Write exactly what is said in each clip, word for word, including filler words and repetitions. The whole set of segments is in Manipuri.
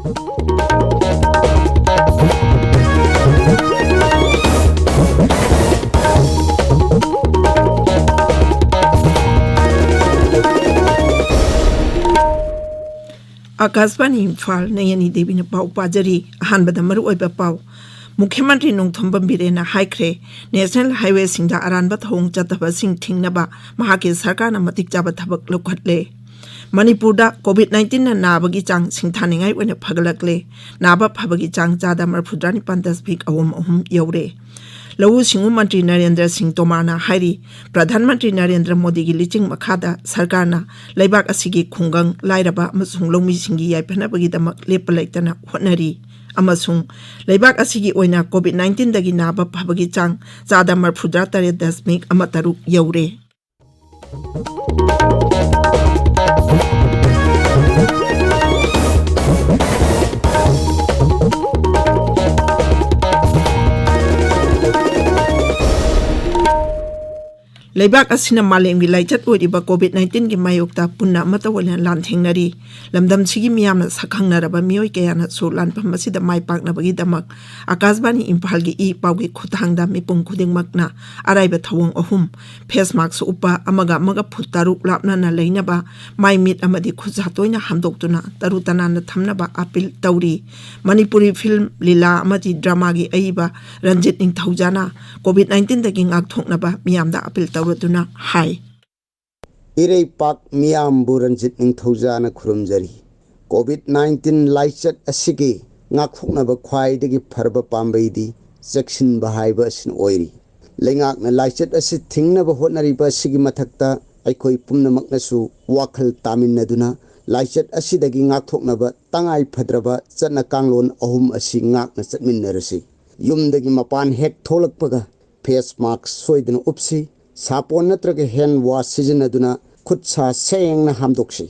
ꯑꯥꯀꯥꯁꯕꯥꯅꯤ ꯏꯝꯐꯥꯜ, ꯅꯌꯅꯤ ꯗꯦꯕꯤꯅ ꯄꯥꯎ ꯄꯥꯖꯔꯤ꯫ ꯑꯍꯥꯟꯕꯗ ꯃꯔꯨꯑꯣꯏꯕ ꯄꯥꯎ꯫ ꯃꯨꯈ꯭ꯌ ꯃꯟꯇ꯭ꯔꯤ ꯅꯣꯡꯊꯣꯝꯕꯝ ꯕꯤꯔꯦꯟꯅ ꯍꯥꯏꯈ꯭ꯔꯦ, ꯅꯦꯁꯅꯦꯜ ꯍꯥꯏꯋꯦꯁꯤꯡꯗ ꯑꯔꯥꯟꯕ ꯊꯧꯑꯣꯡ ꯆꯠꯇꯕꯁꯤꯡ ꯊꯤꯡꯅꯕ ꯃꯍꯥꯛꯀꯤ ꯁꯔꯀꯥꯔꯅ ꯃꯇꯤꯛ ꯆꯥꯕ ꯊꯕꯛ ꯂꯧꯈꯠꯂꯦ꯫ ꯃꯅꯤꯄꯨꯔꯗ ꯀꯣꯚꯤꯗ ꯅꯥꯏꯟꯇꯤꯟꯅ ꯅꯥꯕꯒꯤ ꯆꯥꯡ ꯁꯤꯡꯊꯥꯅꯤꯡꯉꯥꯏ ꯑꯣꯏꯅ ꯐꯒꯠꯂꯛꯂꯦ꯫ ꯅꯥꯕ ꯐꯕꯒꯤ ꯆꯥꯡ ꯆꯥꯗ ꯃꯔꯐꯨꯇꯔꯥ ꯅꯤꯄꯥꯟ ꯗꯁꯃꯤꯛ ꯑꯍꯨꯝ ꯑꯍꯨꯝ ꯌꯧꯔꯦ꯫ ꯂꯧꯎ ꯁꯤꯡꯎ ꯃꯟꯇ꯭ꯔꯤ ꯅꯔꯦꯟꯗ꯭ꯔ ꯁꯤꯡ ꯇꯣꯃꯥꯔꯅ ꯍꯥꯏꯔꯤ, ꯄ꯭ꯔꯙꯥꯟ ꯃꯟꯇ꯭ꯔꯤ ꯅꯔꯦꯟꯗ꯭ꯔ ꯃꯣꯗꯤꯒꯤ ꯂꯤꯆꯤꯡ ꯃꯈꯥꯗ ꯁꯔꯀꯥꯔꯅ ꯂꯩꯕꯥꯛ ꯑꯁꯤꯒꯤ ꯈꯨꯡꯒꯪ, ꯂꯥꯏꯔꯕ ꯑꯃꯁꯨꯡ ꯂꯧꯃꯤꯁꯤꯡꯒꯤ ꯌꯥꯏꯐꯅꯕꯒꯤꯗꯃꯛ ꯂꯦꯞꯄ ꯂꯩꯇꯅ ꯍꯣꯠꯅꯔꯤ ꯑꯃꯁꯨꯡ ꯂꯩꯕꯥꯛ ꯑꯁꯤꯒꯤ ꯑꯣꯏꯅ ꯀꯣꯚꯤꯗ ꯅꯥꯏꯟꯇꯤꯟꯗꯒꯤ ꯅꯥꯕ ꯐꯕꯒꯤ ꯆꯥꯡ ꯆꯥꯗ ꯃꯔꯐꯨꯇꯔꯥ ꯇꯔꯦꯠ ꯗꯁꯃꯤꯛ ꯑꯃ ꯇꯔꯨꯛ ꯌꯧꯔꯦ꯫ ꯂꯩꯕꯥꯛ ꯑꯁꯤꯅ ꯃꯥꯂꯦꯝꯒꯤ ꯂꯥꯏꯆꯠ ꯑꯣꯏꯔꯤꯕ ꯀꯣꯚꯤꯗ ꯅꯥꯏꯟꯇꯤꯟꯒꯤ ꯃꯥꯌꯣꯛꯇ ꯄꯨꯟꯅ ꯑꯃꯠꯇ ꯑꯣꯏꯅ ꯂꯥꯟꯊꯦꯡꯅꯔꯤ꯫ ꯂꯝꯗꯝꯁꯤꯒꯤ ꯃꯤꯌꯥꯝꯅ ꯁꯛꯈꯪꯅꯔꯕ ꯃꯤꯑꯣꯏ ꯀꯌꯥꯅꯁꯨ ꯂꯥꯟꯐꯝ ꯑꯁꯤꯗ ꯃꯥꯏ ꯄꯥꯛꯅꯕꯒꯤꯗꯃꯛ ꯑꯥꯀꯥꯁꯕꯥꯅꯤ ꯏꯝꯐꯥꯜꯒꯤ ꯏ ꯄꯥꯎꯒꯤ ꯈꯨꯠꯊꯥꯡꯗ ꯃꯤꯄꯨꯝ ꯈꯨꯗꯤꯡꯃꯛꯅ ꯑꯔꯥꯏꯕ ꯊꯧꯑꯣꯡ ꯑꯍꯨꯝ: ꯐꯦꯁ ꯃꯥꯛꯁ ꯎꯞꯄ, ꯑꯃꯒ ꯑꯃꯒ ꯐꯨꯠ ꯇꯔꯨꯛ ꯂꯥꯞꯅꯅ ꯂꯩꯅꯕ, ꯃꯥꯏ ꯃꯤꯠ ꯑꯃꯗꯤ ꯈꯨꯠꯁꯥ ꯇꯣꯏꯅ ꯍꯥꯝꯗꯣꯛꯇꯨꯅ ꯇꯔꯨ ꯇꯅꯥꯟꯅ ꯊꯝꯅꯕ ꯑꯥꯄꯤꯜ ꯇꯧꯔꯤ꯫ ꯃꯅꯤꯄꯨꯔꯤ ꯐꯤꯜꯝ, ꯂꯤꯂꯥ ꯑꯃꯗꯤ ꯗ꯭ꯔꯃꯥꯒꯤ ꯑꯏꯕ ꯔꯟꯖꯤꯠ ꯅꯤꯡꯊꯧꯖꯥꯅ ꯀꯣꯚꯤꯗ ꯅꯥꯏꯟꯇꯤꯟꯗꯒꯤ ꯉꯥꯛꯊꯣꯛꯅꯕ ꯃꯤꯌꯥꯝꯗ ꯑꯥꯄꯤꯜ ꯇꯧꯔꯗꯨꯅ ꯍꯥꯏ꯫ ꯏꯔꯩꯄꯥꯛ ꯃꯤꯌꯥꯝꯕꯨ ꯔꯟꯖꯤꯠ ꯅꯤꯡꯊꯧꯖꯥꯅ ꯈꯨꯔꯨꯝꯖꯔꯤ꯫ ꯀꯣꯚꯤꯗ ꯅꯥꯏꯟꯇꯤꯟ ꯂꯥꯏꯆꯠ ꯑꯁꯤꯒꯤ ꯉꯥꯛꯊꯣꯛꯅꯕ ꯈ꯭ꯋꯥꯏꯗꯒꯤ ꯐꯔꯕ ꯄꯥꯝꯕꯩꯗꯤ ꯆꯦꯛꯁꯤꯟꯕ ꯍꯥꯏꯕ ꯑꯁꯤꯅ ꯑꯣꯏꯔꯤ꯫ ꯂꯩꯉꯥꯛꯅ ꯂꯥꯏꯆꯠ ꯑꯁꯤ ꯊꯤꯡꯅꯕ ꯍꯣꯠꯅꯔꯤꯕ ꯑꯁꯤꯒꯤ ꯃꯊꯛꯇ ꯑꯩꯈꯣꯏ ꯄꯨꯝꯅꯃꯛꯅꯁꯨ ꯋꯥꯈꯜ ꯇꯥꯃꯤꯟꯅꯗꯨꯅ ꯂꯥꯏꯆꯠ ꯑꯁꯤꯗꯒꯤ ꯉꯥꯛꯊꯣꯛꯅꯕ ꯇꯉꯥꯏ ꯐꯗ꯭ꯔꯕ ꯆꯠꯅ ꯀꯥꯡꯂꯣꯟ ꯑꯍꯨꯝ ꯑꯁꯤ ꯉꯥꯛꯅ ꯆꯠꯃꯤꯟꯅꯔꯁꯤ꯫ ꯌꯨꯝꯗꯒꯤ ꯃꯄꯥꯟ ꯍꯦꯛ ꯊꯣꯛꯂꯛꯄꯒ ꯐꯦꯁ ꯃꯥꯛꯁ ꯁꯣꯏꯗꯅ ꯎꯞꯁꯤ꯫ ꯁꯥꯄꯣꯟ ꯅꯠꯇ꯭ꯔꯒ ꯍꯦꯟ ꯋꯥꯁ ꯁꯤꯖꯤꯟꯅꯗꯨꯅ ꯈꯨꯠ ꯁꯥ ꯁꯦꯡꯅ ꯍꯥꯝꯗꯣꯛꯁꯤ꯫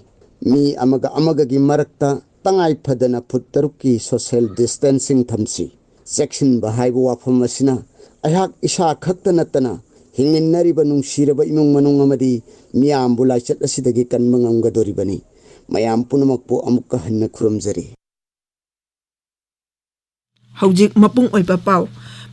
ꯃꯤ ꯑꯃꯒ ꯑꯃꯒꯒꯤ ꯃꯔꯛꯇ ꯇꯉꯥꯏ ꯐꯗꯅ ꯐꯨꯠ ꯇꯔꯨꯛꯀꯤ ꯁꯣꯁꯤꯌꯦꯜ ꯗꯤꯁꯇꯦꯟꯁꯤꯡ ꯊꯝꯁꯤ꯫ ꯆꯦꯛꯁꯤꯟꯕ ꯍꯥꯏꯕ ꯋꯥꯐꯝ ꯑꯁꯤꯅ ꯑꯩꯍꯥꯛ ꯏꯁꯥ ꯈꯛꯇ ꯅꯠꯇꯅ ꯍꯤꯡꯃꯤꯟꯅꯔꯤꯕ ꯅꯨꯡꯁꯤꯔꯕ ꯏꯃꯨꯡ ꯃꯅꯨꯡ ꯑꯃꯗꯤ ꯃꯤꯌꯥꯝꯕꯨ ꯂꯥꯏꯆꯠ ꯑꯁꯤꯗꯒꯤ ꯀꯟꯕ ꯉꯝꯒꯗꯣꯔꯤꯕꯅꯤ꯫ ꯃꯌꯥꯝ ꯄꯨꯝꯅꯃꯛꯄꯨ ꯑꯃꯨꯛꯀ ꯍꯟꯅ ꯈꯨꯔꯨꯝꯖꯔꯤ꯫ ꯍꯧꯖꯤꯛ ꯃꯄꯨꯡ ꯑꯣꯏꯕ ꯄꯥꯎ꯫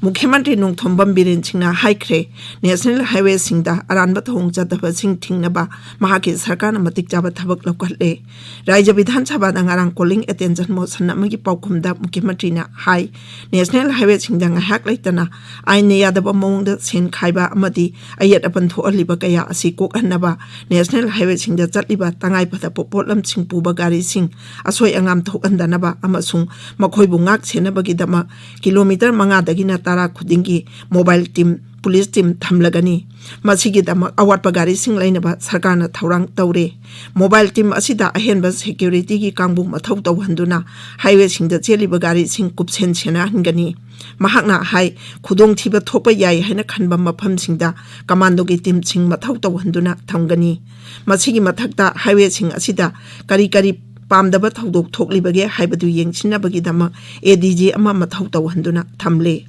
ꯃꯨꯈ꯭ꯌ ꯃꯟꯇ꯭ꯔꯤ ꯅꯣꯡꯊꯣꯝꯕꯝ ꯕꯤꯔꯦꯟ ꯁꯤꯡꯅ ꯍꯥꯏꯈ꯭ꯔꯦ, ꯅꯦꯁꯅꯦꯜ ꯍꯥꯏꯋꯦꯁꯤꯡꯗ ꯑꯔꯥꯟꯕ ꯊꯧꯑꯣꯡ ꯆꯠꯇꯕꯁꯤꯡ ꯊꯤꯡꯅꯕ ꯃꯍꯥꯛꯀꯤ ꯁꯔꯀꯥꯔꯅ ꯃꯇꯤꯛ ꯆꯥꯕ ꯊꯕꯛ ꯂꯧꯈꯠꯂꯦ꯫ ꯔꯥꯖ꯭ꯌ ꯕꯤꯙꯥꯟ ꯁꯚꯥꯗ ꯉꯔꯥꯡ ꯀꯣꯂꯤꯡ ꯑꯦꯇꯦꯟꯁꯟ ꯃꯣꯁꯟ ꯑꯃꯒꯤ ꯄꯥꯎꯈꯨꯝꯗ ꯃꯨꯈ꯭ꯌ ꯃꯟꯇ꯭ꯔꯤꯅ ꯍꯥꯏ, ꯅꯦꯁꯅꯦꯜ ꯍꯥꯏꯋꯦꯁꯤꯡꯗ ꯉꯥꯏꯍꯥꯛ ꯂꯩꯇꯅ ꯑꯥꯏꯟꯅ ꯌꯥꯗꯕ ꯃꯑꯣꯡꯗ ꯁꯦꯟ ꯈꯥꯏꯕ ꯑꯃꯗꯤ ꯑꯌꯦꯠ ꯑꯄꯟ ꯊꯣꯛꯍꯜꯂꯤꯕ ꯀꯌꯥ ꯑꯁꯤ ꯀꯣꯛꯍꯟꯅꯕ, ꯅꯦꯁꯅꯦꯜ ꯍꯥꯏꯋꯦꯁꯤꯡꯗ ꯆꯠꯂꯤꯕ ꯇꯉꯥꯏ ꯐꯗꯕ ꯄꯣꯠꯂꯝꯁꯤꯡ ꯄꯨꯕ ꯒꯥꯔꯤꯁꯤꯡ ꯑꯁꯣꯏ ꯑꯉꯥꯝ ꯊꯣꯛꯍꯟꯗꯅꯕ ꯑꯃꯁꯨꯡ ꯃꯈꯣꯏꯕꯨ ꯉꯥꯛ ꯁꯦꯟꯅꯕꯒꯤꯗꯃꯛ ꯀꯤꯂꯣꯃꯤꯇꯔ ꯃꯉꯥꯗꯒꯤꯅ ꯇꯔꯥ ꯈꯨꯗꯤꯡꯒꯤ ꯃꯣꯕꯥꯏꯜ ꯇꯤꯝ, ꯄꯨꯂꯤꯁ ꯇꯤꯝ ꯊꯝꯂꯒꯅꯤ꯫ ꯃꯁꯤꯒꯤꯗꯃꯛ ꯑꯋꯥꯠꯄ ꯒꯥꯔꯤꯁꯤꯡ ꯂꯩꯅꯕ ꯁꯔꯀꯥꯔꯅ ꯊꯧꯔꯥꯡ ꯇꯧꯔꯦ꯫ ꯃꯣꯕꯥꯏꯜ ꯇꯤꯝ ꯑꯁꯤꯗ ꯑꯍꯦꯟꯕ ꯁꯦꯀ꯭ꯌꯨꯔꯤꯇꯤꯒꯤ ꯀꯥꯡꯕꯨ ꯃꯊꯧ ꯇꯧꯍꯟꯗꯨꯅ ꯍꯥꯏꯋꯦꯁꯤꯡꯗ ꯆꯦꯜꯂꯤꯕ ꯒꯥꯔꯤꯁꯤꯡ ꯀꯨꯞꯁꯦꯟ ꯁꯦꯟꯅꯍꯟꯒꯅꯤ꯫ ꯃꯍꯥꯛꯅ ꯍꯥꯏ, ꯈꯨꯗꯣꯡꯊꯤꯕ ꯊꯣꯛꯄ ꯌꯥꯏ ꯍꯥꯏꯅ ꯈꯟꯕ ꯃꯐꯝꯁꯤꯡꯗ ꯀꯃꯥꯟꯗꯣꯒꯤ ꯇꯤꯝꯁꯤꯡ ꯃꯊꯧ ꯇꯧꯍꯟꯗꯨꯅ ꯊꯝꯒꯅꯤ꯫ ꯃꯁꯤꯒꯤ ꯃꯊꯛꯇ ꯍꯥꯏꯋꯦꯁꯤꯡ ꯑꯁꯤꯗ ꯀꯔꯤ ꯀꯔꯤ ꯄꯥꯝꯗꯕ ꯊꯧꯗꯣꯛ ꯊꯣꯛꯂꯤꯕꯒꯦ ꯍꯥꯏꯕꯗꯨ ꯌꯦꯡꯁꯤꯟꯅꯕꯒꯤꯗꯃꯛ ꯑꯦ ꯗꯤ ꯖꯤ ꯑꯃ ꯃꯊꯧ ꯇꯧꯍꯟꯗꯨꯅ ꯊꯝꯂꯦ꯫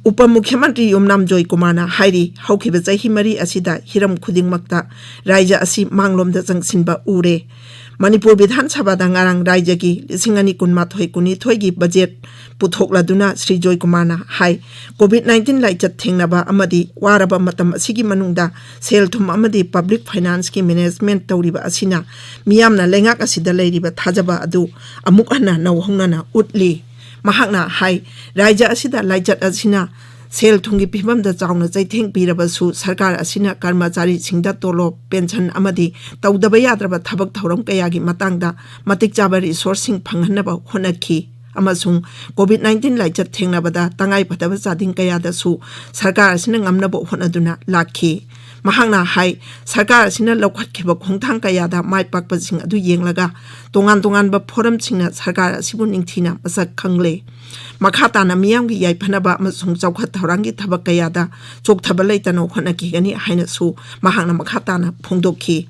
ꯎꯄ ꯃꯨꯈ꯭ꯌ ꯃꯟꯇ꯭ꯔꯤ ꯌꯨꯝꯅꯥꯝ ꯖꯣꯏꯀꯨꯃꯥꯔꯅ ꯍꯥꯏꯔꯤ, ꯍꯧꯈꯤꯕ ꯆꯍꯤ ꯃꯔꯤ ꯑꯁꯤꯗ ꯍꯤꯔꯝ ꯈꯨꯗꯤꯡꯃꯛꯇ ꯔꯥꯖ꯭ꯌ ꯑꯁꯤ ꯃꯥꯡꯂꯣꯝꯗ ꯆꯪꯁꯤꯟꯕ ꯎꯔꯦ꯫ ꯃꯅꯤꯄꯨꯔ ꯕꯤꯙꯥꯟ ꯁꯚꯥꯗ ꯉꯔꯥꯡ ꯔꯥꯖ꯭ꯌꯒꯤ ꯂꯤꯁꯤꯡ ꯑꯅꯤ ꯀꯨꯟꯃꯥꯊꯣꯏ ꯀꯨꯟꯅꯤꯊꯣꯏꯒꯤ ꯕꯖꯦꯠ ꯄꯨꯊꯣꯛꯂꯗꯨꯅ ꯁ꯭ꯔꯤ ꯖꯣꯏꯀꯨꯃꯥꯔꯅ ꯍꯥꯏ, ꯀꯣꯚꯤꯗ ꯅꯥꯏꯟꯇꯤꯟ ꯂꯥꯏꯆꯠ ꯊꯦꯡꯅꯕ ꯑꯃꯗꯤ ꯋꯥꯔꯕ ꯃꯇꯝ ꯑꯁꯤꯒꯤ ꯃꯅꯨꯡꯗ ꯁꯦꯜ ꯊꯨꯝ ꯑꯃꯗꯤ ꯄꯕ꯭ꯂꯤꯛ ꯐꯥꯏꯅꯥꯟꯁꯀꯤ ꯃꯦꯅꯦꯖꯃꯦꯟꯠ ꯇꯧꯔꯤꯕ ꯑꯁꯤꯅ ꯃꯤꯌꯥꯝꯅ ꯂꯩꯉꯥꯛ ꯑꯁꯤꯗ ꯂꯩꯔꯤꯕ ꯊꯥꯖꯕ ꯑꯗꯨ ꯑꯃꯨꯛ ꯍꯟꯅ ꯅꯧꯍꯧꯅꯅ ꯎꯠꯂꯤ꯫ ꯃꯍꯥꯛꯅ ꯍꯥꯏ, ꯔꯥꯖ꯭ꯌ ꯑꯁꯤꯗ ꯂꯥꯏꯆꯠ ꯑꯁꯤꯅ ꯁꯦꯜ ꯊꯨꯝꯒꯤ ꯐꯤꯕꯝꯗ ꯆꯥꯎꯅ ꯆꯩꯊꯦꯡ ꯄꯤꯔꯕꯁꯨ, ꯁꯔꯀꯥꯔ ꯑꯁꯤꯅ ꯀꯔꯃꯆꯥꯔꯤꯁꯤꯡꯗ ꯇꯣꯂꯣꯞ, ꯄꯦꯟꯁꯟ ꯑꯃꯗꯤ ꯇꯧꯗꯕ ꯌꯥꯗ꯭ꯔꯕ ꯊꯕꯛ ꯊꯧꯔꯝ ꯀꯌꯥꯒꯤ ꯃꯇꯥꯡꯗ ꯃꯇꯤꯛ ꯆꯥꯕ ꯔꯤꯁꯣꯔꯁꯁꯤꯡ ꯐꯪꯍꯟꯅꯕ ꯍꯣꯠꯅꯈꯤ ꯑꯃꯁꯨꯡ ꯀꯣꯚꯤꯗ ꯅꯥꯏꯟꯇꯤꯟ ꯂꯥꯏꯆꯠ ꯊꯦꯡꯅꯕꯗ ꯇꯉꯥꯏꯐꯗꯕ ꯆꯥꯗꯤꯡ ꯀꯌꯥꯗꯁꯨ ꯁꯔꯀꯥꯔ ꯑꯁꯤꯅ ꯉꯝꯅꯕ ꯍꯣꯠꯅꯗꯨꯅ ꯂꯥꯛꯈꯤ꯫ ꯃꯍꯥꯛꯅ ꯍꯥꯏ, ꯁꯔꯀꯥꯔ ꯑꯁꯤꯅ ꯂꯧꯈꯠꯈꯤꯕ ꯈꯣꯡꯊꯥꯡ ꯀꯌꯥꯗ ꯃꯥꯏ ꯄꯥꯛꯄꯁꯤꯡ ꯑꯗꯨ ꯌꯦꯡꯂꯒ ꯇꯣꯉꯥꯟ ꯇꯣꯉꯥꯟꯕ ꯐꯣꯔꯝꯁꯤꯡꯅ ꯁꯔꯀꯥꯔ ꯑꯁꯤꯕꯨ ꯅꯤꯡꯊꯤꯅ ꯃꯁꯛ ꯈꯪꯂꯦ꯫ ꯃꯈꯥ ꯇꯥꯅ ꯃꯤꯌꯥꯝꯒꯤ ꯌꯥꯏꯐꯅꯕ ꯑꯃꯁꯨꯡ ꯆꯥꯎꯈꯠ ꯊꯧꯔꯥꯡꯒꯤ ꯊꯕꯛ ꯀꯌꯥꯗ ꯆꯣꯛꯊꯕ ꯂꯩꯇꯅ ꯍꯣꯠꯅꯈꯤꯒꯅꯤ ꯍꯥꯏꯅꯁꯨ ꯃꯍꯥꯛꯅ ꯃꯈꯥ ꯇꯥꯅ ꯐꯣꯡꯗꯣꯛꯈꯤ꯫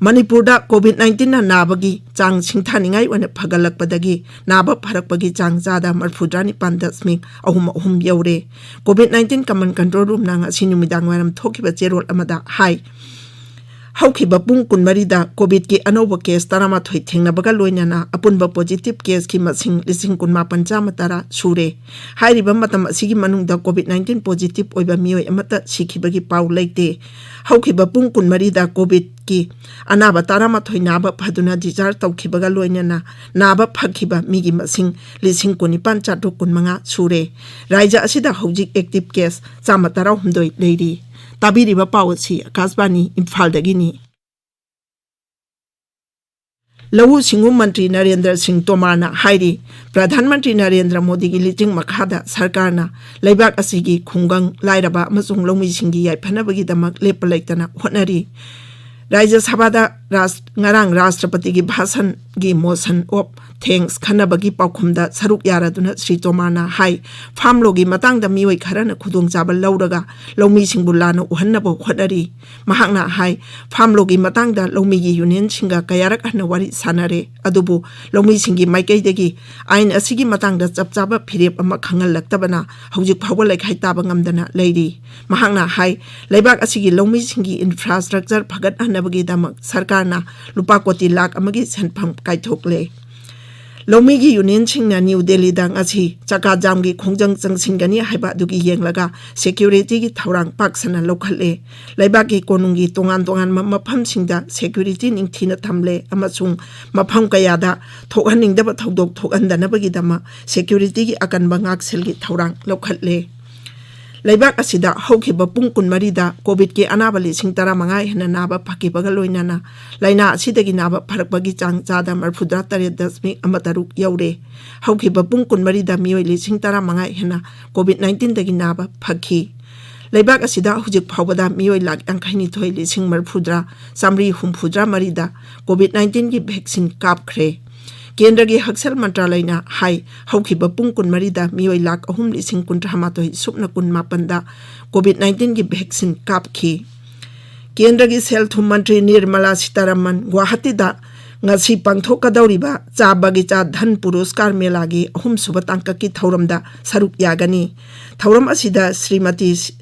ꯃꯅꯤꯄꯨꯔꯗ ꯀꯣꯚꯤꯗ ꯅꯥꯏꯟꯇꯤꯟꯅ ꯅꯥꯕꯒꯤ ꯆꯥꯡ ꯁꯤꯡꯊꯥꯅꯤꯡꯉꯥꯏ ꯑꯣꯏꯅ ꯐꯒꯠꯂꯛꯄꯗꯒꯤ ꯅꯥꯕ ꯐꯔꯛꯄꯒꯤ ꯆꯥꯡ ꯆꯥꯗ ꯃꯔꯤꯐꯨꯇꯔꯥ ꯅꯤꯄꯥꯟ ꯗꯁꯃꯤꯛ ꯑꯍꯨꯝ ꯑꯍꯨꯝ ꯌꯧꯔꯦ꯫ ꯀꯣꯚꯤꯗ ꯅꯥꯏꯟꯇꯤꯟ ꯀꯃꯟ ꯀꯟꯇ꯭ꯔꯣꯜ ꯔꯨꯝꯅ ꯉꯁꯤ ꯅꯨꯃꯤꯗꯥꯡ ꯋꯥꯏꯔꯝ ꯊꯣꯛꯈꯤꯕ ꯆꯦꯔꯣꯜ ꯑꯃꯗ ꯍꯥꯏ, ꯍꯧꯈꯤꯕ ꯄꯨꯡ ꯀꯨꯟꯃꯔꯤꯗ ꯀꯣꯚꯤꯗꯀꯤ ꯑꯅꯧꯕ ꯀꯦꯁ ꯇꯔꯥꯃꯥꯊꯣꯏ ꯊꯦꯡꯅꯕꯒ ꯂꯣꯏꯅꯅ ꯑꯄꯨꯟꯕ ꯄꯣꯖꯤꯇꯤꯚ ꯀꯦꯁꯀꯤ ꯃꯁꯤꯡ ꯂꯤꯁꯤꯡ ꯀꯨꯟꯃꯥꯄꯟ ꯆꯥꯝꯃ ꯇꯔꯥ ꯁꯨꯔꯦ꯫ ꯍꯥꯏꯔꯤꯕ ꯃꯇꯝ ꯑꯁꯤꯒꯤ ꯃꯅꯨꯡꯗ ꯀꯣꯚꯤꯗ ꯅꯥꯏꯟꯇꯤꯟ ꯄꯣꯖꯤꯇꯤꯚ ꯑꯣꯏꯕ ꯃꯤꯑꯣꯏ ꯑꯃꯠꯇ ꯁꯤꯈꯤꯕꯒꯤ ꯄꯥꯎ ꯂꯩꯇꯦ꯫ ꯍꯧꯈꯤꯕ ꯄꯨꯡ ꯀꯨꯟꯃꯔꯤꯗ ꯀꯣꯚꯤꯗꯀꯤ ꯑꯅꯥꯕ ꯇꯔꯥꯃꯥꯊꯣꯏ ꯅꯥꯕ ꯐꯗꯨꯅ ꯗꯤꯁꯆꯥꯔꯖ ꯇꯧꯈꯤꯕꯒ ꯂꯣꯏꯅꯅ ꯅꯥꯕ ꯐꯈꯤꯕ ꯃꯤꯒꯤ ꯃꯁꯤꯡ ꯂꯤꯁꯤꯡ ꯀꯨꯟꯅꯤꯄꯥꯟ ꯆꯥꯇ꯭ꯔꯨꯛ ꯀꯨꯟꯃꯉꯥ ꯁꯨꯔꯦ꯫ ꯔꯥꯖ꯭ꯌ ꯑꯁꯤꯗ ꯍꯧꯖꯤꯛ ꯑꯦꯛꯇꯤꯚ ꯀꯦꯁ ꯆꯥꯝꯃ ꯇꯔꯥꯍꯨꯝꯗꯣꯏ ꯂꯩꯔꯤ꯫ ꯇꯥꯕꯤꯔꯤꯕ ꯄꯥꯎ ꯑꯁꯤ ꯑꯀꯥꯁꯕꯥꯅꯤ ꯏꯝꯐꯥꯜꯗꯒꯤꯅꯤ꯫ ꯂꯧꯎ ꯁꯤꯡꯎ ꯃꯟꯇ꯭ꯔꯤ ꯅꯔꯦꯟꯗ꯭ꯔ ꯁꯤꯡ ꯇꯣꯃꯥꯔꯅ ꯍꯥꯏꯔꯤ, ꯄ꯭ꯔꯙꯥꯟ ꯃꯟꯇ꯭ꯔꯤ ꯅꯔꯦꯟꯗ꯭ꯔ ꯃꯣꯗꯤꯒꯤ ꯂꯤꯆꯤꯡ ꯃꯈꯥꯗ ꯁꯔꯀꯥꯔꯅ ꯂꯩꯕꯥꯛ ꯑꯁꯤꯒꯤ ꯈꯨꯡꯒꯪ, ꯂꯥꯏꯔꯕ ꯑꯃꯁꯨꯡ ꯂꯧꯃꯤꯁꯤꯡꯒꯤ ꯌꯥꯏꯐꯅꯕꯒꯤꯗꯃꯛ ꯂꯦꯞꯄ ꯂꯩꯇꯅ ꯍꯣꯠꯅꯔꯤ꯫ ꯔꯥꯖ꯭ꯌ ꯁꯚꯥꯗ ꯔꯥꯁ-, ꯉꯔꯥꯡ ꯔꯥꯁꯇ꯭ꯔꯄꯇꯤꯒꯤ ꯚꯥꯁꯟꯒꯤ ꯃꯣꯁꯟ ꯑꯣꯐ ꯊꯦꯡꯛꯁ ꯈꯟꯅꯕꯒꯤ ꯄꯥꯎꯈꯨꯝꯗ ꯁꯔꯨꯛ ꯌꯥꯔꯗꯨꯅ ꯁ꯭ꯔꯤ ꯇꯣꯃꯥꯔꯅ ꯍꯥꯏ, ꯐꯥꯔꯝ ꯂꯣꯒꯤ ꯃꯇꯥꯡꯗ ꯃꯤꯑꯣꯏ ꯈꯔꯅ ꯈꯨꯗꯣꯡꯆꯥꯕ ꯂꯧꯔꯒ ꯂꯧꯃꯤꯁꯤꯡꯕꯨ ꯂꯥꯟꯅ ꯎꯍꯟꯅꯕ ꯍꯣꯠꯅꯔꯤ꯫ ꯃꯍꯥꯛꯅ ꯍꯥꯏ, ꯐꯥꯔꯝ ꯂꯣꯒꯤ ꯃꯇꯥꯡꯗ ꯂꯧꯃꯤꯒꯤ ꯌꯨꯅꯤꯌꯟꯁꯤꯡꯒ ꯀꯌꯥꯔꯛ ꯍꯟꯅ ꯋꯥꯔꯤ ꯁꯥꯟꯅꯔꯦ, ꯑꯗꯨꯕꯨ ꯂꯧꯃꯤꯁꯤꯡꯒꯤ ꯃꯥꯏꯀꯩꯗꯒꯤ ꯑꯥꯏꯟ ꯑꯁꯤꯒꯤ ꯃꯇꯥꯡꯗ ꯆꯞ ꯆꯥꯕ ꯐꯤꯔꯦꯞ ꯑꯃ ꯈꯪꯍꯜꯂꯛꯇꯕꯅ ꯍꯧꯖꯤꯛ ꯐꯥꯎꯕ ꯂꯩꯈꯥꯏ ꯇꯥꯕ ꯉꯝꯗꯅ ꯂꯩꯔꯤ꯫ ꯃꯍꯥꯛꯅ ꯍꯥꯏ, ꯂꯩꯕꯥꯛ ꯑꯁꯤꯒꯤ ꯂꯧꯃꯤꯁꯤꯡꯒꯤ ꯏꯟꯐ꯭ꯔꯥꯁ꯭ꯇ꯭ꯔꯛꯆꯔ ꯐꯒꯠꯍꯟꯅꯕꯒꯤꯗꯃꯛ ꯁꯔꯀꯥꯔꯅ ꯂꯨꯄꯥ ꯀꯣꯇꯤ ꯂꯥꯈ ꯑꯃꯒꯤ ꯁꯦꯟꯐꯝ ꯀꯥꯏꯊꯣꯛꯂꯦ꯫ ꯂꯧꯃꯤꯒꯤ ꯌꯨꯅꯤꯌꯟꯁꯤꯡꯅ ꯅ꯭ꯌꯨ ꯗꯦꯜꯂꯤꯗ ꯉꯁꯤ ꯆꯀꯥ ꯖꯥꯝꯒꯤ ꯈꯣꯡꯖꯪ ꯆꯪꯁꯤꯟꯒꯅꯤ ꯍꯥꯏꯕ ꯑꯗꯨꯒꯤ ꯌꯦꯡꯂꯒ ꯁꯦꯀ꯭ꯌꯨꯔꯤꯇꯤꯒꯤ ꯊꯧꯔꯥꯡ ꯄꯥꯛ ꯁꯟꯅ ꯂꯧꯈꯠꯂꯦ꯫ ꯂꯩꯕꯥꯛꯀꯤ ꯀꯣꯅꯨꯡꯒꯤ ꯇꯣꯉꯥꯟ ꯇꯣꯉꯥꯟꯕ ꯃꯐꯝꯁꯤꯡꯗ ꯁꯦꯀ꯭ꯌꯨꯔꯤꯇꯤ ꯅꯤꯡꯊꯤꯅ ꯊꯝꯂꯦ ꯑꯃꯁꯨꯡ ꯃꯐꯝ ꯀꯌꯥꯗ ꯊꯣꯛꯍꯟꯅꯤꯡꯗꯕ ꯊꯧꯗꯣꯛ ꯊꯣꯛꯍꯟꯗꯅꯕꯒꯤꯗꯃꯛ ꯁꯦꯀ꯭ꯌꯨꯔꯤꯇꯤꯒꯤ ꯑꯀꯟꯕ ꯉꯥꯛꯁꯦꯜꯒꯤ ꯊꯧꯔꯥꯡ ꯂꯧꯈꯠꯂꯦ꯫ ꯂꯩꯕꯥꯛ ꯑꯁꯤꯗ ꯍꯧꯈꯤꯕ ꯄꯨꯡ ꯀꯨꯟꯃꯔꯤꯗ ꯀꯣꯚꯤꯗꯀꯤ ꯑꯅꯥꯕ ꯂꯤꯁꯤꯡ ꯇꯔꯥꯃꯉꯥ ꯍꯦꯟꯅ ꯅꯥꯕ ꯐꯈꯤꯕꯒ ꯂꯣꯏꯅꯅ ꯂꯥꯏꯅꯥ ꯑꯁꯤꯗꯒꯤ ꯅꯥꯕ ꯐꯔꯛꯄꯒꯤ ꯆꯥꯡ ꯆꯥꯗ ꯃꯔꯤꯐꯨꯇꯔꯥ ꯇꯔꯦꯠ ꯗꯁꯃꯤꯛ ꯑꯃ ꯇꯔꯨꯛ ꯌꯧꯔꯦ꯫ ꯍꯧꯈꯤꯕ ꯄꯨꯡ ꯀꯨꯟꯃꯔꯤꯗ ꯃꯤꯑꯣꯏ ꯂꯤꯁꯤꯡ ꯇꯔꯥꯃꯉꯥ ꯍꯦꯟꯅ ꯀꯣꯚꯤꯗ ꯅꯥꯏꯟꯇꯤꯟꯗꯒꯤ ꯅꯥꯕ ꯐꯈꯤ꯫ ꯂꯩꯕꯥꯛ ꯑꯁꯤꯗ ꯍꯧꯖꯤꯛ ꯐꯥꯎꯕꯗ ꯃꯤꯑꯣꯏ ꯂꯥꯈ ꯌꯥꯡꯈꯩꯅꯤꯊꯣꯏ ꯂꯤꯁꯤꯡ ꯃꯔꯤꯐꯨꯇꯔꯥ ꯆꯥꯃꯔꯤ ꯍꯨꯝꯐꯨꯇꯔꯥ ꯃꯔꯤꯗ ꯀꯣꯚꯤꯗ ꯅꯥꯏꯟꯇꯤꯟꯒꯤ ꯚꯦꯛꯁꯤꯟ ꯀꯥꯞꯈ꯭ꯔꯦ꯫ ꯀꯦꯟꯗ꯭ꯔꯒꯤ ꯍꯛꯁꯦꯜ ꯃꯟꯇ꯭ꯔꯥꯂꯌꯅ ꯍꯥꯏ, ꯍꯧꯈꯤꯕ ꯄꯨꯡ ꯀꯨꯟꯃꯔꯤꯗ ꯃꯤꯑꯣꯏ ꯂꯥꯈ ꯑꯍꯨꯝ ꯂꯤꯁꯤꯡ ꯀꯨꯟꯊ꯭ꯔꯥ ꯃꯥꯊꯣꯏ ꯁꯨꯞꯅ ꯀꯨꯟ ꯃꯥꯄꯟꯗ ꯀꯣꯚꯤꯗ ꯅꯥꯏꯟꯇꯤꯟꯒꯤ ꯚꯦꯛꯁꯤꯟ ꯀꯥꯞꯈꯤ꯫ ꯀꯦꯟꯗ꯭ꯔꯒꯤ ꯁꯦꯜ ꯊꯨꯝ ꯃꯟꯇ꯭ꯔꯤ ꯅꯤꯔꯃꯂꯥ ꯁꯤꯇꯥꯔꯥꯃꯟ ꯒꯨꯋꯥꯍꯥꯇꯤꯗ ꯉꯁꯤ ꯄꯥꯡꯊꯣꯛꯀꯗꯧꯔꯤꯕ ꯆꯥ ꯕꯒꯤꯆꯥ ꯙꯟ ꯄꯨꯔꯁꯀꯥꯔ ꯃꯦꯂꯥꯒꯤ ꯑꯍꯨꯝꯁꯨꯕ ꯇꯥꯡꯀꯛꯀꯤ ꯊꯧꯔꯝꯗ ꯁꯔꯨꯛ ꯌꯥꯒꯅꯤ꯫ ꯊꯧꯔꯝ ꯑꯁꯤꯗ ꯁ꯭ꯔꯤꯃꯇꯤ ꯁꯤ-,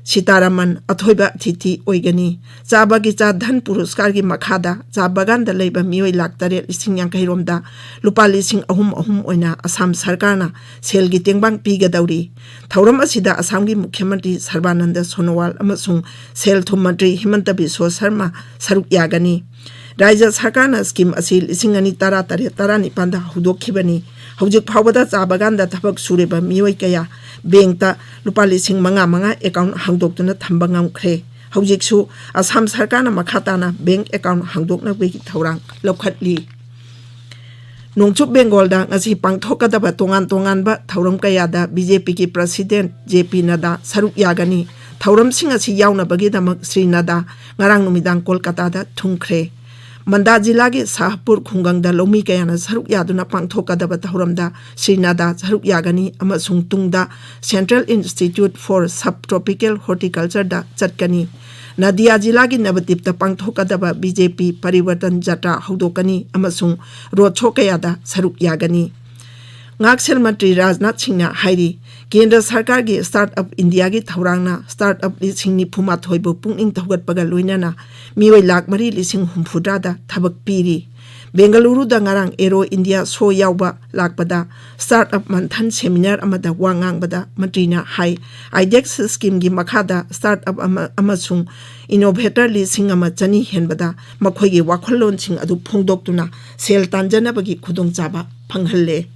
ꯁꯤꯇꯥꯔꯥꯃꯟ ꯑꯊꯣꯏꯕ ꯑꯇꯤꯊꯤ ꯑꯣꯏꯒꯅꯤ꯫ ꯆꯥ ꯕꯒꯤꯆꯥ ꯙꯟ ꯄꯨꯔꯁꯀꯥꯔꯒꯤ ꯃꯈꯥꯗ ꯆꯥ ꯕꯒꯥꯟꯗ ꯂꯩꯕ ꯃꯤꯑꯣꯏ ꯂꯥꯈ ꯇꯔꯦꯠ ꯂꯤꯁꯤꯡ ꯌꯥꯡꯈꯩ ꯔꯣꯝꯗ ꯂꯨꯄꯥ ꯂꯤꯁꯤꯡ ꯑꯍꯨꯝ ꯑꯍꯨꯝ ꯑꯣꯏꯅ ꯑꯁꯥꯝ ꯁꯔꯀꯥꯔꯅ ꯁꯦꯜꯒꯤ ꯇꯦꯡꯕꯥꯡ ꯄꯤꯒꯗꯧꯔꯤ꯫ ꯊꯧꯔꯝ ꯑꯁꯤꯗ ꯑꯁꯥꯝꯒꯤ ꯃꯨꯈ꯭ꯌ ꯃꯟꯇ꯭ꯔꯤ ꯁꯔꯕꯥꯅꯟꯗ ꯁꯣꯅꯣꯋꯥꯜ ꯑꯃꯁꯨꯡ ꯁꯦꯜ ꯊꯨꯝ ꯃꯟꯇ꯭ꯔꯤ ꯍꯤꯃꯟꯇ ꯕꯤꯁ꯭ꯋ ꯁꯔꯃ ꯁꯔꯨꯛ ꯌꯥꯒꯅꯤ꯫ ꯔꯥꯖ꯭ꯌ ꯁꯔꯀꯥꯔꯅ ꯁ꯭ꯀꯤꯝ ꯑꯁꯤ ꯂꯤꯁꯤꯡ ꯑꯅꯤ ꯇꯔꯥ ꯇꯔꯦꯠ ꯇꯔꯥꯅꯤꯄꯥꯟꯗ ꯍꯧꯗꯣꯛꯈꯤꯕꯅꯤ꯫ ꯍꯧꯖꯤꯛ ꯐꯥꯎꯕꯗ ꯆꯥ ꯕꯒꯥꯟꯗ ꯊꯕꯛ ꯁꯨꯔꯤꯕ ꯃꯤꯑꯣꯏ ꯀꯌꯥ ꯕꯦꯡꯛꯇ ꯂꯨꯄꯥ ꯂꯤꯁꯤꯡ ꯃꯉꯥ ꯃꯉꯥ ꯑꯦꯀꯥꯎꯟ ꯍꯥꯡꯗꯣꯛꯇꯨꯅ ꯊꯝꯕ ꯉꯝꯈ꯭ꯔꯦ꯫ ꯍꯧꯖꯤꯛꯁꯨ ꯑꯁꯥꯝ ꯁꯔꯀꯥꯔꯅ ꯃꯈꯥ ꯇꯥꯅ ꯕꯦꯡꯛ ꯑꯦꯀꯥꯎꯟ ꯍꯥꯡꯗꯣꯛꯅꯕꯒꯤ ꯊꯧꯔꯥꯡ ꯂꯧꯈꯠꯂꯤ꯫ ꯅꯣꯡꯆꯨꯞ ꯕꯦꯡꯒꯣꯜꯗ ꯉꯁꯤ ꯄꯥꯡꯊꯣꯛꯀꯗꯕ ꯇꯣꯉꯥꯟ ꯇꯣꯉꯥꯟꯕ ꯊꯧꯔꯝ ꯀꯌꯥꯗ ꯕꯤ ꯖꯦ ꯄꯤꯒꯤ ꯄ꯭ꯔꯁꯤꯗꯦꯟꯠ ꯖꯦ ꯄꯤ ꯅꯗꯥ ꯁꯔꯨꯛ ꯌꯥꯒꯅꯤ꯫ ꯊꯧꯔꯝꯁꯤꯡ ꯑꯁꯤ ꯌꯥꯎꯅꯕꯒꯤꯗꯃꯛ ꯁ꯭ꯔꯤ ꯅꯗꯥ ꯉꯔꯥꯡ ꯅꯨꯃꯤꯗꯥꯡ ꯀꯣꯜꯀꯇꯥꯗ ꯊꯨꯡꯈ꯭ꯔꯦ꯫ ꯃꯟꯗꯥ ꯖꯤꯂꯥꯒꯤ ꯁꯥꯍꯄꯨꯔ ꯈꯨꯡꯒꯪꯗ ꯂꯧꯃꯤ ꯀꯌꯥꯅ ꯁꯔꯨꯛ ꯌꯥꯗꯨꯅ ꯄꯥꯡꯊꯣꯛꯀꯗꯕ ꯊꯧꯔꯝꯗ ꯁ꯭ꯔꯤ ꯅꯗꯥ ꯁꯔꯨꯛ ꯌꯥꯒꯅꯤ ꯑꯃꯁꯨꯡ ꯇꯨꯡꯗ Central Institute for Subtropical Horticultureꯗ ꯆꯠꯀꯅꯤ꯫ ꯅꯗꯤꯌꯥ ꯖꯤꯂꯥꯒꯤ ꯅꯕꯗꯤꯞꯇ ꯄꯥꯡꯊꯣꯛꯀꯗꯕ ꯕꯤ ꯖꯦ ꯄꯤ ꯄꯔꯤꯋꯔꯇꯟ ꯖꯇ꯭ꯔꯥ ꯍꯧꯗꯣꯛꯀꯅꯤ ꯑꯃꯁꯨꯡ ꯔꯣꯗ ꯁꯣ ꯀꯌꯥꯗ ꯁꯔꯨꯛ ꯌꯥꯒꯅꯤ꯫ ꯉꯥꯛꯁꯦꯜ ꯃꯟꯇ꯭ꯔꯤ ꯔꯥꯖꯅꯥꯊ ꯁꯤꯡꯅ ꯍꯥꯏꯔꯤ, ꯀꯦꯟꯗ꯭ꯔ ꯁꯔꯀꯥꯔꯒꯤ ꯁ꯭ꯇꯥꯔꯠ ꯑꯞ ꯏꯟꯗꯤꯌꯥꯒꯤ ꯊꯧꯔꯥꯡꯅ ꯁ꯭ꯇꯥꯔꯠ ꯑꯞ ꯂꯤꯁꯤꯡ ꯅꯤꯐꯨ ꯃꯥꯊꯣꯏꯕꯨ ꯄꯨꯛꯅꯤꯡ ꯊꯧꯒꯠꯄꯒ ꯂꯣꯏꯅꯅ ꯃꯤꯑꯣꯏ ꯂꯥꯈ ꯃꯔꯤ ꯂꯤꯁꯤꯡ ꯍꯨꯝꯐꯨꯇꯔꯥꯗ ꯊꯕꯛ ꯄꯤꯔꯤ꯫ ꯕꯦꯡꯒꯂꯨꯔꯨꯗ ꯉꯔꯥꯡ ꯑꯦꯔꯣ ꯏꯟꯗꯤꯌꯥ ꯁꯣ ꯌꯥꯎꯕ ꯂꯥꯛꯄꯗ ꯁ꯭ꯇꯥꯔꯠ ꯑꯞ ꯃꯟꯊꯟ ꯁꯦꯃꯤꯅꯥꯔ ꯑꯃꯗ ꯋꯥ ꯉꯥꯡꯕꯗ ꯃꯟꯇ꯭ꯔꯤꯅ ꯍꯥꯏ, ꯑꯥꯏꯗꯦꯛꯁ ꯁ꯭ꯀꯤꯝꯒꯤ ꯃꯈꯥꯗ ꯁ꯭ꯇꯥꯔꯠ ꯑꯞ ꯑꯃ ꯑꯃꯁꯨꯡ ꯏꯅꯣꯚꯦꯇꯔ ꯂꯤꯁꯤꯡ ꯑꯃ ꯆꯅꯤ ꯍꯦꯟꯕꯗ ꯃꯈꯣꯏꯒꯤ ꯋꯥꯈꯜꯂꯣꯟꯁꯤꯡ ꯑꯗꯨ ꯐꯣꯡꯗꯣꯛꯇꯨꯅ ꯁꯦꯜ ꯇꯥꯟꯖꯅꯕꯒꯤ ꯈꯨꯗꯣꯡꯆꯥꯕ ꯐꯪꯍꯜꯂꯦ꯫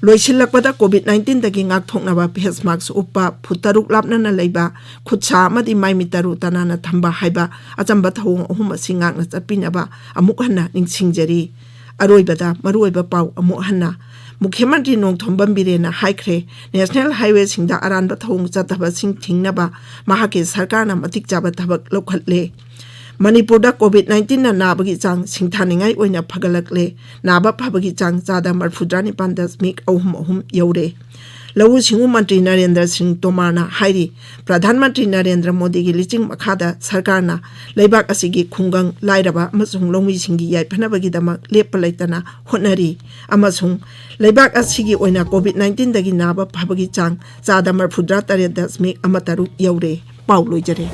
ꯂꯣꯏꯁꯤꯜꯂꯛꯄꯗ, ꯀꯣꯚꯤꯗ ꯅꯥꯏꯟꯇꯤꯟꯗꯒꯤ ꯉꯥꯛꯊꯣꯛꯅꯕ ꯐꯦꯁ ꯃꯥꯛꯁ ꯎꯞꯄ, ꯐꯨꯠ ꯇꯔꯨꯛ ꯂꯥꯞꯅꯅ ꯂꯩꯕ, ꯈꯨꯠ ꯁꯥ ꯑꯃꯗꯤ ꯃꯥꯏ ꯃꯤꯠ ꯇꯔꯨ ꯇꯅꯥꯟꯅ ꯊꯝꯕ ꯍꯥꯏꯕ ꯑꯆꯝꯕ ꯊꯧꯑꯣꯡ ꯑꯍꯨꯝ ꯑꯁꯤ ꯉꯥꯛꯅ ꯆꯠꯄꯤꯅꯕ ꯑꯃꯨꯛ ꯍꯟꯅ ꯅꯤꯡꯁꯤꯡꯖꯔꯤ꯫ ꯑꯔꯣꯏꯕꯗ ꯃꯔꯨꯑꯣꯏꯕ ꯄꯥꯎ ꯑꯃꯨꯛ ꯍꯟꯅ꯫ ꯃꯨꯈ꯭ꯌ ꯃꯟꯇ꯭ꯔꯤ ꯅꯣꯡꯊꯣꯝꯕꯝ ꯕꯤꯔꯦꯟꯅ ꯍꯥꯏꯈ꯭ꯔꯦ, ꯅꯦꯁꯅꯦꯜ ꯍꯥꯏꯋꯦꯁꯤꯡꯗ ꯑꯔꯥꯟꯕ ꯊꯧꯑꯣꯡ ꯆꯠꯊꯕꯁꯤꯡ ꯊꯤꯡꯅꯕ ꯃꯍꯥꯛꯀꯤ ꯁꯔꯀꯥꯔꯅ ꯃꯇꯤꯛ ꯆꯥꯕ ꯊꯕꯛ ꯂꯧꯈꯠꯂꯦ꯫ ꯃꯅꯤꯄꯨꯔꯗ ꯀꯣꯚꯤꯗ ꯅꯥꯏꯟꯇꯤꯟꯅ ꯅꯥꯕꯒꯤ ꯆꯥꯡ ꯁꯤꯡꯊꯥꯅꯤꯡꯉꯥꯏ ꯑꯣꯏꯅ ꯐꯒꯠꯂꯛꯂꯦ꯫ ꯅꯥꯕ ꯐꯕꯒꯤ ꯆꯥꯡ ꯆꯥꯗ ꯃꯔꯤꯐꯨꯇꯔꯥ ꯅꯤꯄꯥꯟ ꯗꯁꯃꯤꯛ ꯑꯍꯨꯝ ꯑꯍꯨꯝ ꯌꯧꯔꯦ꯫ ꯂꯧꯎ ꯁꯤꯡꯎ ꯃꯟꯇ꯭ꯔꯤ ꯅꯔꯦꯟꯗ꯭ꯔ ꯁꯤꯡ ꯇꯣꯃꯥꯔꯅ ꯍꯥꯏꯔꯤ, ꯄ꯭ꯔꯙꯥꯟ ꯃꯟꯇ꯭ꯔꯤ ꯅꯔꯦꯟꯗ꯭ꯔ ꯃꯣꯗꯤꯒꯤ ꯂꯤꯆꯤꯡ ꯃꯈꯥꯗ ꯁꯔꯀꯥꯔꯅ ꯂꯩꯕꯥꯛ ꯑꯁꯤꯒꯤ ꯈꯨꯡꯒꯪ, ꯂꯥꯏꯔꯕ ꯑꯃꯁꯨꯡ ꯂꯧꯃꯤꯁꯤꯡꯒꯤ ꯌꯥꯏꯐꯅꯕꯒꯤꯗꯃꯛ ꯂꯦꯞꯄ ꯂꯩꯇꯅ ꯍꯣꯠꯅꯔꯤ ꯑꯃꯁꯨꯡ ꯂꯩꯕꯥꯛ ꯑꯁꯤꯒꯤ ꯑꯣꯏꯅ ꯀꯣꯚꯤꯗ ꯅꯥꯏꯟꯇꯤꯟꯗꯒꯤ ꯅꯥꯕ ꯐꯕꯒꯤ ꯆꯥꯡ ꯆꯥꯗ ꯃꯔꯤꯐꯨꯇꯔꯥ ꯇꯔꯦꯠ ꯗꯁꯃꯤꯛ ꯑꯃ ꯇꯔꯨꯛ ꯌꯧꯔꯦ꯫ ꯄꯥꯎ ꯂꯣꯏꯖꯔꯦ꯫